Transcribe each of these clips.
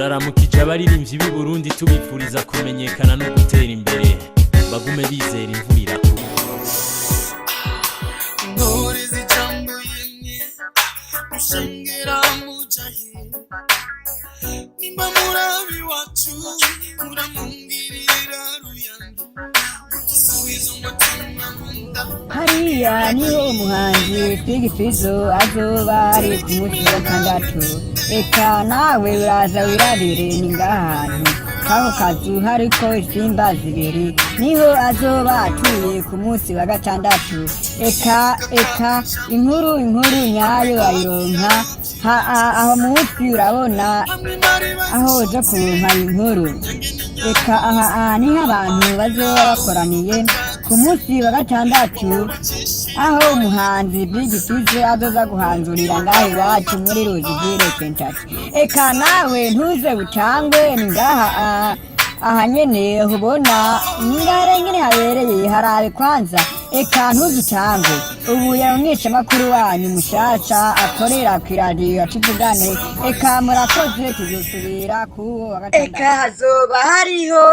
Turaramukije abaririmbyi b'i Burundi, tubifuriza kumenyekana no gutera imbere, bagume bizera imvura irakuba. Ntore ijambo yemwe mushengera mujahe, nimba murabi wacu muramungirira ruyange gisubiza umutima nkunda. Hariya niho umuhanzi Big Fizzo azoba ari ku munsi wa gatandatu. Eka nawe uraza wirabire, ni ngahantu k'ako kazu hariko isimba zibiri, niho azoba atuye ku munsi wa gatandatu. Eka inkuru nyayo ayironka aho munsi, urabona aho uja kuronka inkuru. Eka aha niho abantu bazoba bakoraniye ku munsi wa gatandatu, aho umuhanzi Big Fizzo azoza guhanzurira ngaha iwacu muri Ruzigire Kentucky. Eka nawe ntuze utangwe, ni ngaha aha nyene ubona ngaha nyene habereye, harabe kwanza. Eka ntuze utangwe. Ubu yari makuru wanyu mushasha akorera kw'iradiyo tuvugane. Eka murakoze, tuzosubira kuwo wa gatandatu. Eka hazoba hariho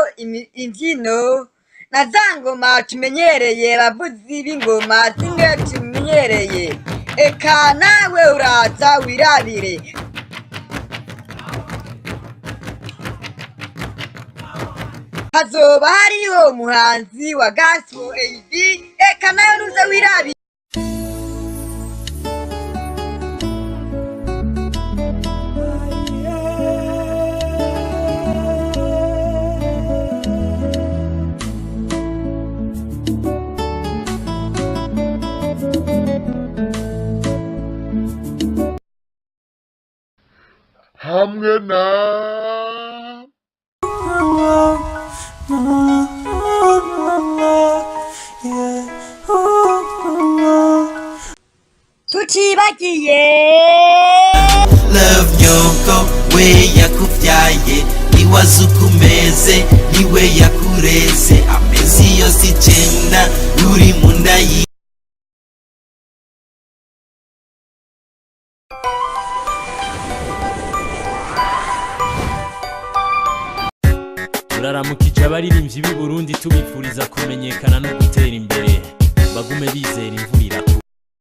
imbyino na za ngoma tumenyereye, abavuzi b'ingoma zimwe tumenyereye. Eka nawe uraza wirabire. Hazoba hariho umuhanzi wa gospel AD. Eka nawe nuze wirabire. Hamwe na Tutibagiye Love nyoko we yakubyaye, niwaze uko umeze, niwe yakureze amezi yose 9 uri mu nda yi. Turaramukije abaririmbyi b'i Burundi, tubifuriza kumenyekana no gutera imbere, bagume bizera imvura irakuba.